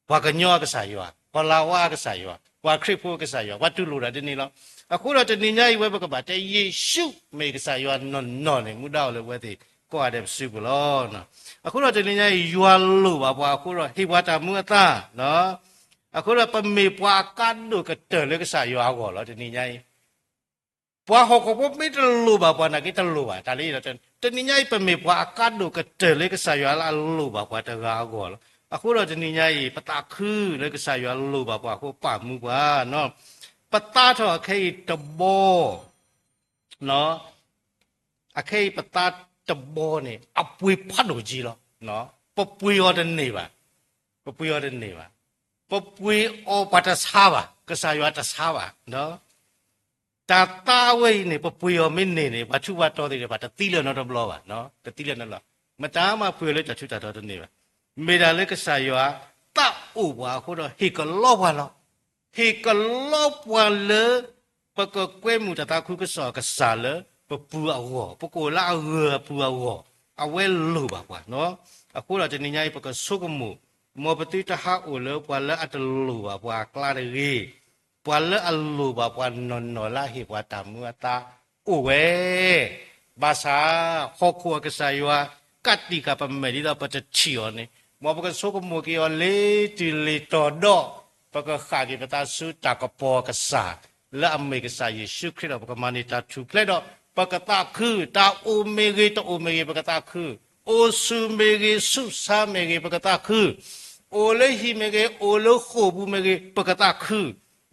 ပှၤကညီအကစၢ်ယွၤ, ပှၤလၤဝါအကစၢ်ယွၤ, ပှၤခရံာ်ဖိအကစၢ်ယွၤ, ပှၤတူၢ်လိာ်တၢ်ဒ်န့ၣ်လီၤ. အဃိဒီးတနံၤညါအံၤ ဝဲပကဘၣ်တဲယ့ၣ်ၡူးမ့ၢ်ကစၢ်ယွၤနီၢ်နီၢ်န့ၣ် မူဒါအိၣ်လၢအဝဲသ့ၣ်ကိးဂၤဒဲးပစုပူၤလီၤ. အဃိဒီးတနံၤညါအံၤ ယွၤလိၣ်ဘၣ်ပှၤအဃိဒီး ဟ့ၣ်ပှၤတၢ်မူအသါ အဃိဒီးပမ့ၢ်ပှၤအကါဒိၣ်ကတၢၢ်လၢကစၢ်ယွၤအဂီၢ်လီၤ. တနံၤညါအံၤ ပှၤဟီၣ်ခိၣ်ဖိမ့ၢ်တလိၣ်ဘၣ်ပှၤနာ်က့တလိၣ်ဘၣ် တၢ်လၢယဒီး တနံၤညါအံၤ ပမ့ၢ်ပှၤအကါဒိၣ်ကတၢၢ်လၢကစၢ်ယွၤလၢအလိၣ်ဘၣ်ပှၤတဂၤအဂီၢ်လီၤ. အဃိဒီးတနံၤညါအံၤ ပသးခုလၢကစၢ်ယွၤလိၣ်ဘၣ်ပှၤအဃိ ပာ်မူပှၤ ပသါထီၣ်အခဲအံၤတဘီ အခဲအံၤပသါတဘီန့ၣ် အပှ့ၤဖးဒိၣ်က့လီၤ. ပပှ့ၤအီၤတန့ၢ်ဘၣ်, ပပှ့ၤအီၤတန့ၢ်ဘၣ်, ပပှ့ၤအီၤပှၤတဆါဘၣ်, ကစၢ်ယွၤတဆါဘၣ်. တၢ်သါဝဲအံၤန့ၣ် ပပှ့ၤအီၤမ့ၢ်န့ၢ်န့ၣ် ပှၤထူးပှၤတီၤသ့ၣ်တဖၣ် တသံလၢၤနီတဘျီဘၣ်, တသံလၢၤနီတဘျီ, မတၤမၤပှ့ၤအီၤလၢတၢ်ထူးတၢ်တီၤတန့ၢ်ဘၣ်. မ့ၢ်ဒၣ်လၢကစၢ်ယွၤသးအိၣ်ပှၤအဃိဒီး ဟ့ၣ်ကလီပှၤလီၤ. ဟ့ၣ်ကလီပှၤလၢ ပကကွဲမုာ်တၢ်သးခုကစီၣ်အကစၢ်လၢပပူၤအဂီၢ်, ပကအိၣ်လၢအဂၢၢ်အပူၤအဂီၢ်, အဝဲလိၣ်ဘၣ်ပှၤ. အဃိဒီးတနံၤညါအံၤ ပကဆိကမိၣ်, မ်ပသုတဟးအိၣ်လၢပှၤလၢအတလိၣ်ဘၣ်ပှၤအကျါတဂ့ၤ, ပှၤလၢအလိၣ်ဘၣ်ပှၤနီၢ်နီၢ်လၢအဟ့ၣ်ပှၤတၢ်မူအသါအိၣ်ဝဲ ဘၣ်ဆၣ် ဟီၣ်ခိၣ်အကစၢ်ယွၤ ကးတံာ်ဃာ်ပမဲာ်ဒ်သိးပတထံၣ်အီၤန့ၣ်, မ်ပကဆိကမိၣ်က့ၤအီၤလ့ၤတုၤလ့ၤတီၤဒီး ပကဃၣ်က့ၤပသးဆူတၢ်ကပီၤအကစၢ် လၢအမ့ၢ်ကစၢ်ယ့ၣ်ၡူးခရံာ်ဒီး ပကမၤန့ၢ်တၢ်ထူၣ်ဖျဲးဒီး ပကသးခု, တၢ်အိၣ်မ့ၢ်ဂ့ၤ တအိၣ်မ့ၢ်ဂ့ၤ ပကသးခု, အိၣ်ဆူၣ်မ့ၢ်ဂ့ၤ ဆူးဆါမ့ၢ်ဂ့ၤ ပကသးခု, အိၣ်လၢဟံၣ်မ့ၢ်ဂ့ၤ အိၣ်လၢဃိာ်ပူၤမ့ၢ်ဂ့ၤ ပကသးခု,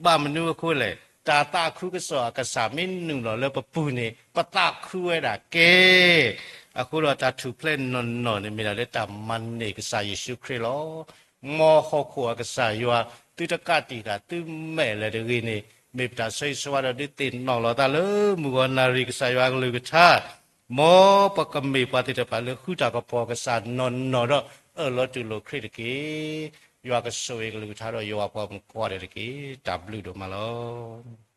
ဘၣ်မနုၤအဃိလဲၣ်, တၢ်သးခုကစီၣ်အကစၢ်မ့ၢ်နုာ်လီၤလၢပပူၤန့ၣ် ပသးခုဝဲဒၣ်ကဲ. အဃိဒီးတၢ်ထူၣ်ဖျဲးနီၢ်နီၢ်န့ၣ် မ့ၢ်ဒၣ်လၢတၢ်မၤန့ၢ်ကစၢ်ယ့ၣ်ၡူးခရံာ်လီၤ. မ်ဟီၣ်ခိၣ်အကစၢ်ယွၤ သုတကးတံာ်ဃာ်သုမဲာ်လၢၤတဂ့ၤန့ၣ် မ့ၢ်ပတၢ်ဆၢဂ့ၤဆၢဝါဒီး ဒုးသ့ၣ်နီၣ်လီၤသးလၢမုၢ်ဂီၤနၣ်ရံၣ်ကစၢ်ယွၤအကလုၢ်ကထါ, မ်ပကမ့ၢ်ပှၤသ့ၣ်တဖၣ်လၢဃုတၢ်ကပီၤကစၢ်နီၢ်နီၢ်ဒီး အၢၣ်လီၤတူၢ်လိာ်ခရံာ်တက့ၢ်. ယွၤကဆိၣ်ဂ့ၤကလုၢ်ကထါဒီးယွၤပှၤမုၣ်ကိးဂၤဒဲးတက့ၢ်. တၢ်ဘျုးဒိၣ်မးလီၤ.